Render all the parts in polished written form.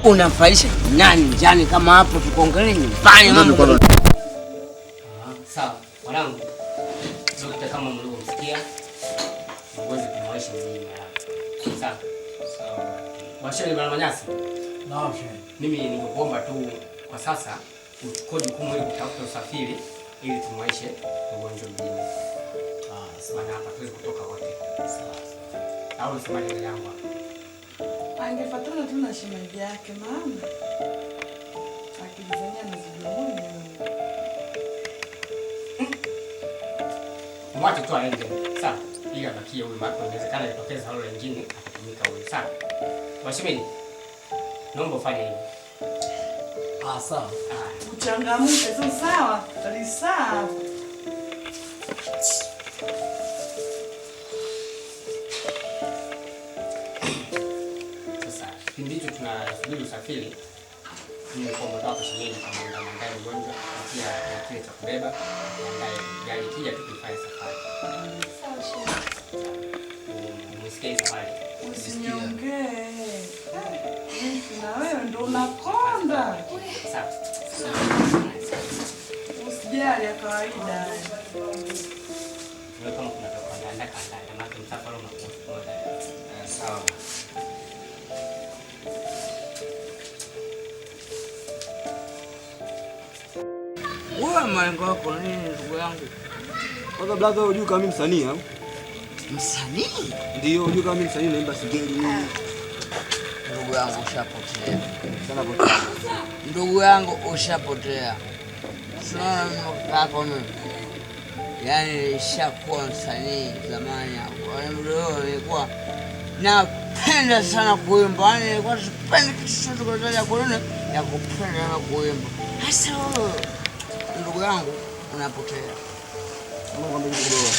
Unamfalisha nani njani kama hapo tukongelee nyumbani mambo. Sawa, mwanangu. Dokta kama mlivyomsikia, uweze kumwaisha mjini haraka. Sawa. Sawa. Washeni bwana Manyasi. Naam, shehe. Mimi ningekuomba tu kwa sasa uchukue jukumu ili kutafuta usafiri ili tumwaishe mgonjwa mjini. Maana hapa tuwezi kutoka wote. Sawa. Au unasemaje ndugu yangu hapa? Angefuatana tu na shemeji yake maana akili zenyewe anazijua mwenyewe. Mwache tu aende. Sawa. Ili abakie huyu maana inawezekana itokeze halo lingine akatumika huyu. Sawa. Washemeji, naomba ufanye hivyo. Sawa. Uchangamke, sio sawa? Lisaa. Sasa kipindi hicho tunasubiri usafiri, mimi nilikuwa hapa shemeji kama mwandae mgonjwa na pia na kile cha kubeba, niandae gari kija tu tuifanye safari. Sawa shemeji. Umesikia hii safari? Usiniongee. Na wewe ndo unakonda. Sawa. Usijali ya kawaida. Wewe kama kuna kuandaa kaandaa, maana msafara unakuwa. Sawa. Wewe malengo yako nini ndugu yangu? Kwanza brother, wewe unajua kama mimi msanii au? Msanii? Ndio, unajua kama mimi msanii naimba singeli nini? Ndugu yangu ushapotea. Sana potea. Ndugu yangu ushapotea. Unaona mimi kaka mimi. Yaani nishakuwa msanii zamani hapo. Yaani ndio nilikuwa napenda sana kuimba. Yaani nilikuwa sipendi kitu chochote kwa ajili ya kuimba, ya kupenda na kuimba. Hasa wewe ndugu yangu unapotea. Kama kwamba kitu kidogo.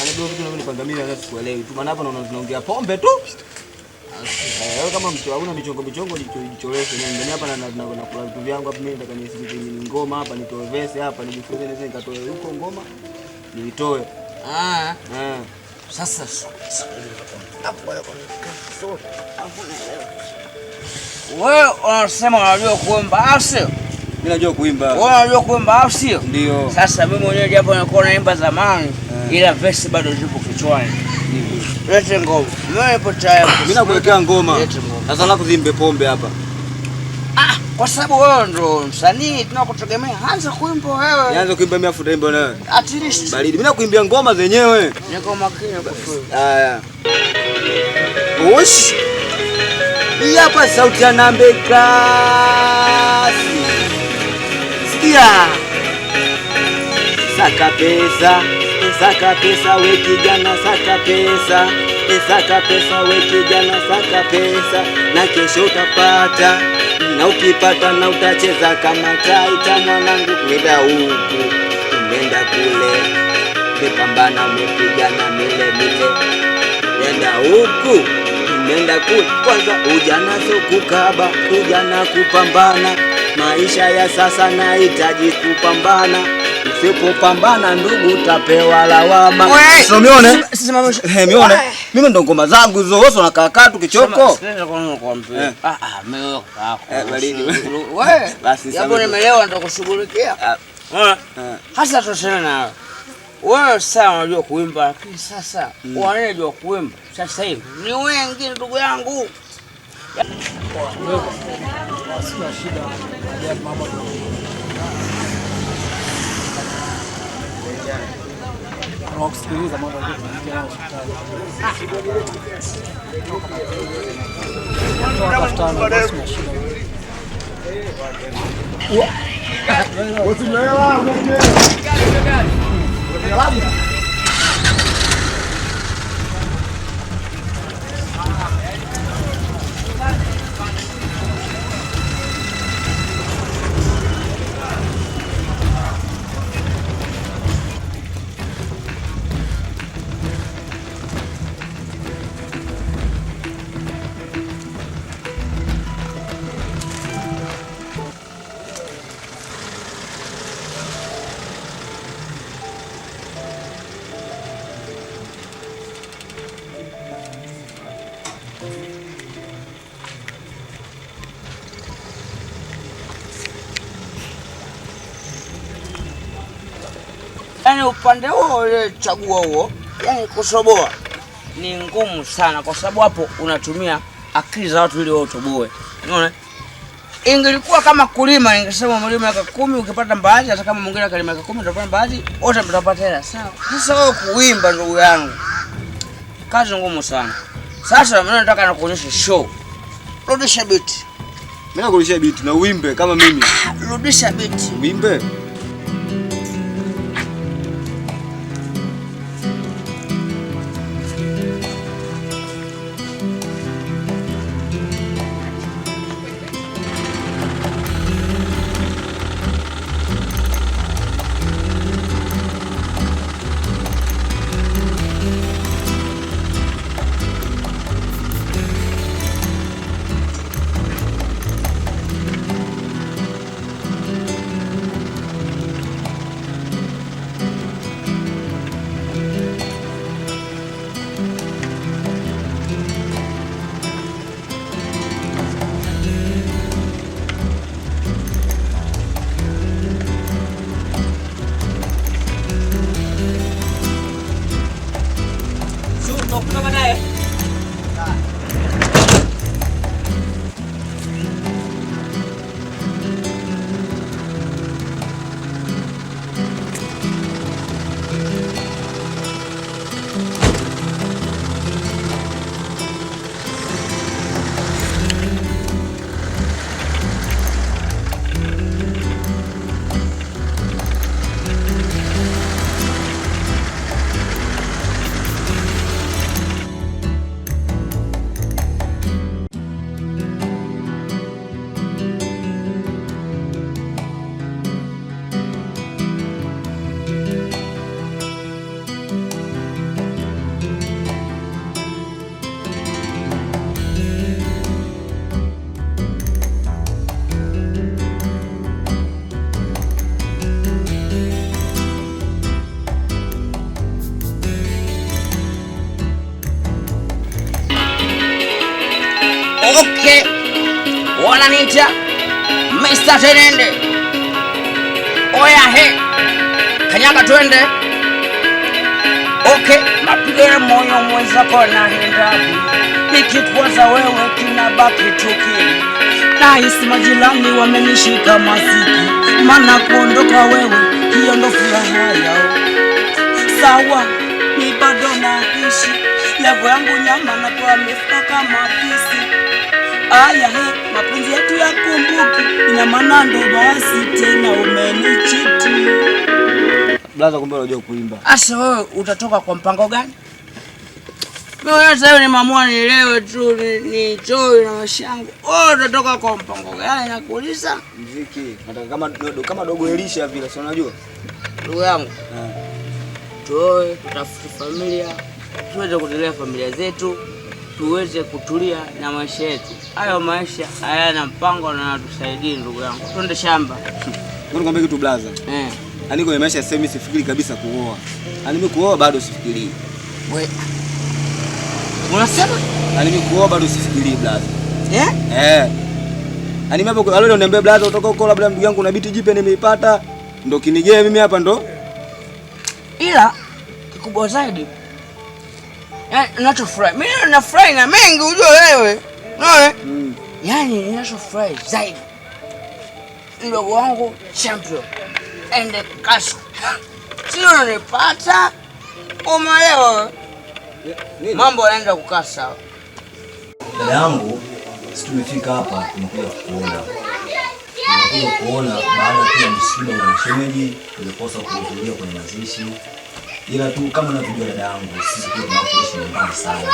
Ana vitu vinavyo mimi na sikuelewi tu. Maana hapa naona tunaongea pombe tu. Wewe kama mtu hauna michongo michongo jicholeshe. Mimi hapa na nakula vitu vyangu hapa, mimi nataka nisikilize ngoma hapa, nitoe verse hapa, nijifunze niweze nikatoe huko ngoma. Nitoe. Sasa wewe unasema unajua kuimba au sio? Mimi najua kuimba. Wewe unajua kuimba au sio? Ndio. Sasa mimi mwenyewe japo nilikuwa naimba zamani, ila verse bado zipo kichwani. Lete ngoma. Mimi nipo tayari. Mimi nakuwekea ngoma. Lete ngoma. Sasa la kuzimbe pombe hapa. Kwa sababu wewe ndo msanii tunakutegemea. Anza kuimba wewe. Nianze kuimba mimi afu utaimba wewe. At least. Baridi. Mimi nakuimbia ngoma zenyewe. Niko makini kwa kweli. Haya. Ush. Hii hapa sauti ya Nambe Class. Sikia. Saka pesa, saka pesa we kijana, saka pesa. Saka pesa we kijana, saka pesa. Na kesho utapata. Na ukipata na utacheza kama taita mwanangu. Nenda huku, umeenda kule. Umepambana, umepigana mile mile. Nenda huku, umeenda kule. Kwanza ujana sio kukaba, ujana kupambana. Maisha ya sasa nahitaji kupambana. Usipopambana ndugu utapewa lawama. Sio mione? Mione. Mimi ndo ngoma zangu hizo, wewe unakaa kaa tu kichoko. Sikiliza kwa nini nakwambia? Mimi wewe kaka. Baridi. Wewe. Basi japo nimelewa nitakushughulikia. Hasa tuseme na wewe sasa unajua kuimba, lakini sasa wanajua kuimba sasa hivi ni wengi ndugu yangu. Sina shida. Mambo tunakusikiliza mambo ya kufikia hospitali. Sina shida. Yaani upande huo uliochagua huo, yaani kusoboa ni ngumu sana kwa sababu hapo unatumia akili za watu ili wewe utoboe. Unaona? Ingelikuwa kama kulima, ningesema mlima eka 10 ukipata mbaazi, hata kama mwingine akalima eka 10 utapata mbaazi, wote mtapata hela. Sawa. Sasa wewe kuimba ndugu yangu, kazi ngumu sana. Sasa mimi nataka nakuonyesha show. Rudisha beat. Mimi nakurudishia beat na uimbe kama mimi. Rudisha beat. Uimbe. Okay, wananiita Mr. Tenende. Oya he, kanyaga twende. Okay, mapigo ya moyo mwenzako nahendapi, nikikwaza wewe kinabaki tuki. Nahisi majirani wamenishika masiki, maana kuondoka wewe hiyo ndo furaha yao. Sawa, ni bado naishi, levo yangu nyama na kwa mifupa kama fisi. Aya he, mapenzi yetu ya kumbuki, ina maana ndo basi tena umenichiti. Blaza, kumbe unajua kuimba. Asa wewe utatoka kwa mpango gani? Mimi sasa nimeamua nielewe tu ni enjoy na maisha yangu. Wewe utatoka kwa mpango gani nakuuliza? Muziki, nataka kama dogo Elisha vile, si unajua? Ndugu yangu. Tuoe, tutafute familia, tuweze kutelea familia zetu, tuweze kutulia na maisha yetu. Hayo maisha hayana mpango na yanatusaidii ndugu yangu. Twende shamba. Ngoja nikwambie kitu blaza. Yaani kwenye maisha sasa mimi sifikiri kabisa kuoa. Yaani mimi kuoa bado sifikiri. Wewe unasema? Yaani mimi kuoa bado sifikiri blaza. Eh? Eh. Yaani mimi hapo leo niambia blaza utoka huko labda ndugu yangu na biti jipya nimeipata ndo kinigee mimi hapa ndo. Ila kikubwa zaidi yaani ninachofurahi. Mimi ninafurahi na mengi ujue wewe. Unaona? Yaani ninachofurahi zaidi mdogo wangu champion. Ende kaso. Sio unanipata? Umeelewa? Mambo yanaenda kukaa sawa. Dada yangu, sisi tumefika hapa tumekuja kukuona. Tumekuja kuona baada pia msiba wa shemeji, tulikosa kuhudhuria kwenye mazishi. Ila tu kama unavyojua dada yangu, sisi pia tunakuishi nyumbani sana.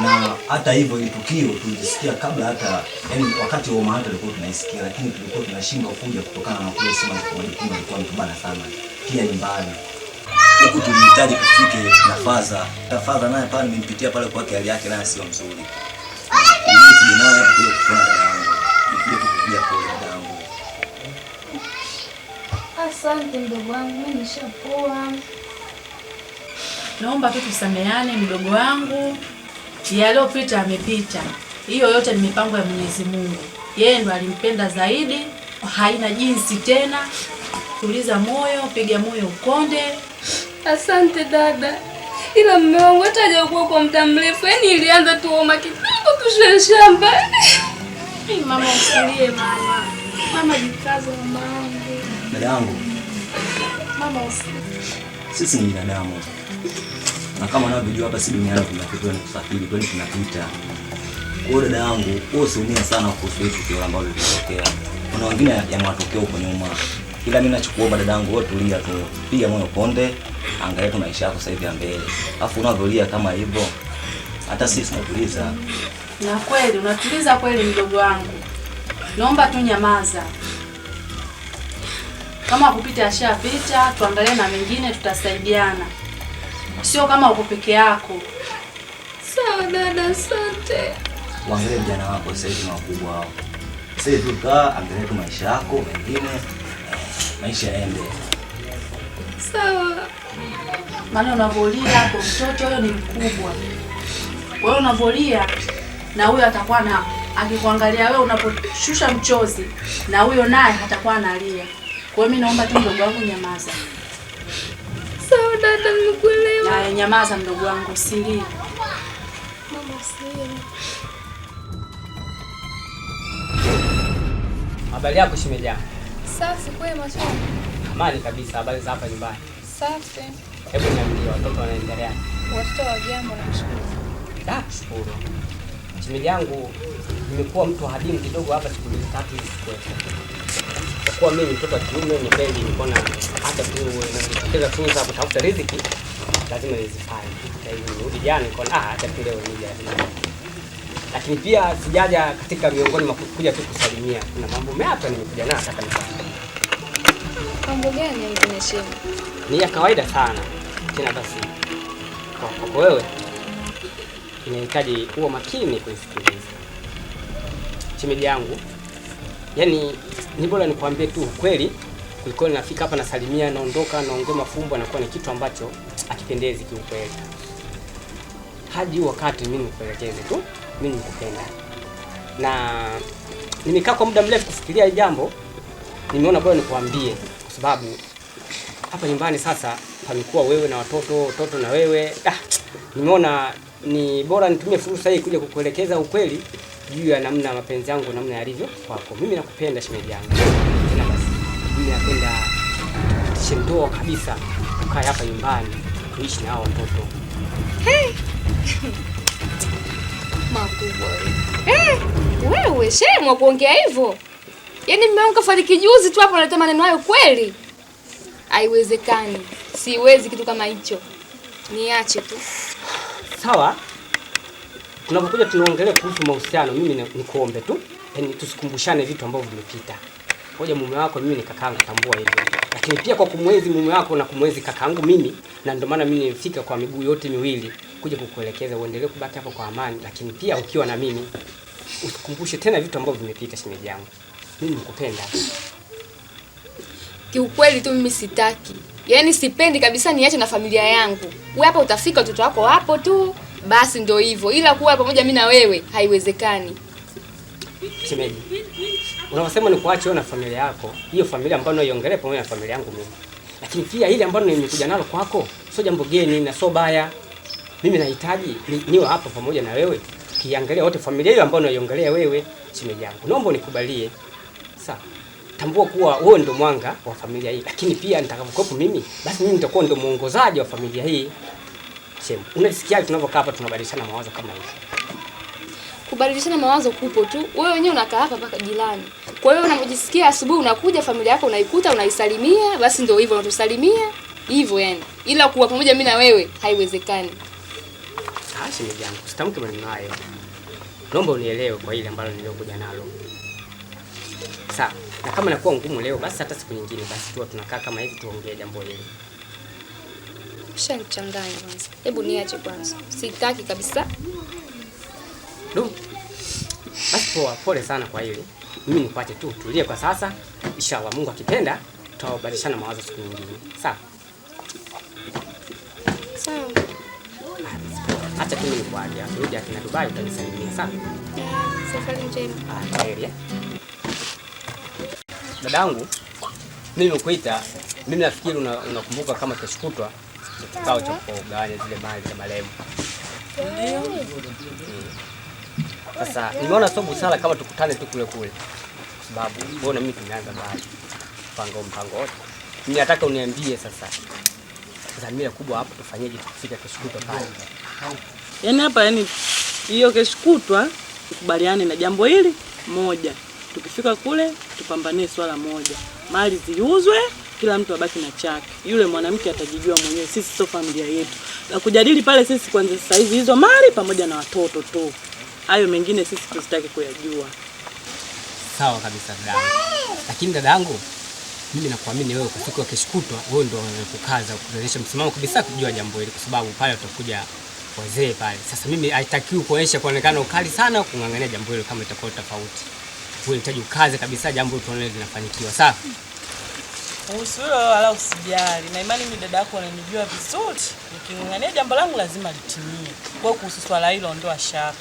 Na hata hivyo ile tukio tulisikia kabla hata, yani wakati wa mahali tulikuwa tunaisikia, lakini tulikuwa tunashindwa kuja kutokana na kule sema majukumu yalikuwa mtubana sana pia nyumbani. Huku tulihitaji tufike na faza. Faza naye pale nimempitia pale kwake, hali yake naye sio mzuri. Nilikuja naye hapo kuja kuona dada yangu. Nilikuja kukuja kwa dada yangu. Asante mdogo wangu, mimi nishapoa. Naomba tu tusameane mdogo wangu. Yaliyopita amepita. Hiyo yote ni mipango ya Mwenyezi Mungu. Yeye ndo alimpenda zaidi, haina jinsi tena. Tuliza moyo, piga moyo ukonde. Asante dada, ila mume wangu hata hajakuwa kwa muda mrefu, yaani ilianza tu homa kidogo tu shamba. Mama usilie mama. Mama jikaze mama yangu. Dada yangu, Mama usilie. sisi ni binadamu. Na kama unavyojua hapa si duniani tunapita ni kusafiri, kwani tunapita. Kwa hiyo dada yangu, wewe usiumie sana kuhusu hili tukio ambalo lilitokea. Kuna wengine yamewatokea huko nyuma. Ila mimi nachokuomba dada yangu, wewe tulia tu. Piga moyo konde, angalia tu maisha yako sasa hivi ya mbele. Alafu unavyolia kama hivyo, hata sisi tunatuliza. Na kweli unatuliza kweli mdogo wangu. Naomba tu nyamaza. Kama kupita ashapita, tuangalie na mengine tutasaidiana. Sio kama uko peke yako. Sawa dada, asante. Uangalie vijana wako sasa hivi wakubwa hao. Sasa hivi kaa, angalia tu maisha yako mengine, maisha yaende. Sawa. Maana unavolia hapo mtoto huyo ni mkubwa. Wewe unavolia na huyo atakuwa na akikuangalia wewe unaposhusha mchozi na huyo naye atakuwa analia. Kwa hiyo mimi naomba tu mdogo wangu nyamaza. Sawa dada, nimekuelewa. Na nyamaza mdogo wangu, usilie. Mama usilie. Habari yako shemeji yangu? Safi kwema chama. Amani kabisa, habari za hapa nyumbani? Safi. Hebu niambie watoto wanaendelea? Watoto wa jambo na mshukuru. Da, shukuru. Shemeji yangu, nimekuwa mtu hadimu kidogo hapa siku tatu hizi kwetu. Kwa kuwa mimi mtoto wa kiume ni kweli nikaona hata tu najitokeza fursa kutafuta riziki lazima nizifanye. Kwa hiyo nirudi jana nikaona hata tu leo nije lazima. Lakini pia sijaja katika miongoni mwa kuja tu kusalimia. Kuna mambo mapya nimekuja nayo nataka nikwambie. Mambo gani ya shemu? Ni ya kawaida sana. Tena basi kwa wewe inahitaji uwe makini kuisikiliza. Shemeji yangu, yani ni bora nikwambie tu ukweli kuliko nafika hapa nasalimia naondoka naongea mafumbo na kuwa ni kitu ambacho hakipendezi kiukweli. Hadi wakati mimi nikuelekeze tu, mimi nikupenda. Na nimekaa kwa muda mrefu kufikiria hili jambo, nimeona bora nikuambie kwa sababu hapa nyumbani sasa pamekuwa wewe na watoto, watoto na wewe. Nimeona ni bora nitumie fursa hii kuja kukuelekeza ukweli juu ya namna mapenzi yangu namna yalivyo kwako. Mimi nakupenda shemeji yangu. Tena basi mimi napenda tutishe ndoa kabisa, tukae hapa nyumbani tuishi na hao watoto. Hey. Makubwa wewe. Wewe shemu kuongea hivyo. Yaani mume wangu kafariki juzi tu hapo unaleta maneno hayo kweli? Haiwezekani. Siwezi kitu kama hicho. Niache tu. Sawa. Tunapokuja tunaongelea kuhusu mahusiano, mimi nikuombe tu, yaani tusikumbushane vitu ambavyo vimepita. Ngoja mume wako mimi ni kakaangu, tambua hivyo. Lakini pia kwa kumwezi mume wako na kumwezi kakaangu mimi, na ndio maana mimi nimefika kwa miguu yote miwili kuja kukuelekeza uendelee kubaki hapo kwa amani, lakini pia ukiwa na mimi usikumbushe tena vitu ambavyo vimepita shemeji yangu. Mimi nikupenda. Kiukweli tu mimi sitaki. Yaani sipendi kabisa niache na familia yangu. Wewe hapa utafika watoto wako hapo tu, basi ndio hivyo. Ila kuwa pamoja mimi na wewe haiwezekani. Shemeji, unaposema ni kuache wewe na familia yako, hiyo familia ambayo unaiongelea pamoja na familia yangu mimi. Lakini pia ile ambayo nimekuja nalo kwako sio jambo geni na sio baya. Mimi nahitaji niwe hapa pamoja na wewe. Kiangalia wote familia hiyo ambayo unaiongelea wewe, shemeji yangu. Naomba unikubalie. Sawa. Tambua kuwa wewe ndo mwanga wa familia hii, lakini pia nitakapokuwepo mimi, basi mimi nitakuwa ndo muongozaji wa familia hii. Shemu, unasikia tunavyokaa hapa tunabadilishana mawazo kama hivi. Kubadilishana mawazo kupo tu. Wewe wenyewe unakaa hapa mpaka jirani. Kwa hiyo unapojisikia asubuhi unakuja familia yako unaikuta unaisalimia, basi ndio hivyo unatusalimia hivyo yani. Ila kuwa pamoja mimi na wewe haiwezekani. Shemeji yangu, sitamke maneno hayo. Naomba unielewe kwa ile ambalo niliokuja nalo. Sawa. Na kama inakuwa ngumu leo basi hata siku nyingine basi tu tunakaa kama hivi tuongee jambo hili. Ushanichanganya kwanza. Hebu niache kwanza. Sitaki kabisa. Du. Basi poa, pole sana kwa hili. Mimi nikuache tu tulie kwa sasa. Inshallah Mungu akipenda tutabadilishana mawazo siku nyingine. Sawa? Sawa. Acha tu mimi nikuache. Akirudi akina Dubai utanisalimia, sawa? Safari njema. Heri. Dadangu, Mimi nimekuita, mimi nafikiri unakumbuka kama kesho kutwa ni kikao cha kugawanya zile mali za marehemu. Ndio. Sasa nimeona sio busara kama tukutane tu kule kule, kwa sababu wewe na mimi tumeanza mbali mpango wote. Mimi nataka uniambie sasa dhamira kubwa hapo tufanyeje tukifika kesho kutwa pale. Yaani hapa yani hiyo kesho kutwa tukubaliane na jambo hili moja. Tukifika kule tupambanie swala moja. Mali ziuzwe, kila mtu abaki na chake. Yule mwanamke atajijua mwenyewe, sisi sio familia yetu. Na kujadili pale sisi kwanza sasa hivi hizo mali pamoja na watoto tu. Hayo mengine sisi tusitaki kuyajua. Sawa kabisa dadangu. Lakini dadangu, mimi nakuamini wewe kwa siku ya kesho kutwa, wewe ndio kukaza kuonyesha msimamo kabisa kujua jambo hili, kwa sababu pale tutakuja wazee pale. Sasa mimi haitakiwi kuonyesha kuonekana ukali sana kung'ang'ania jambo hilo kama itakuwa tofauti. Wewe unahitaji ukaze kabisa jambo hilo tuone linafanikiwa. Sawa? Kuhusu hilo wala usijali. Na imani mimi dada yako ananijua vizuri. Niking'ang'ania jambo langu lazima litimie. Kwa hiyo kuhusu swala hilo ondoa shaka.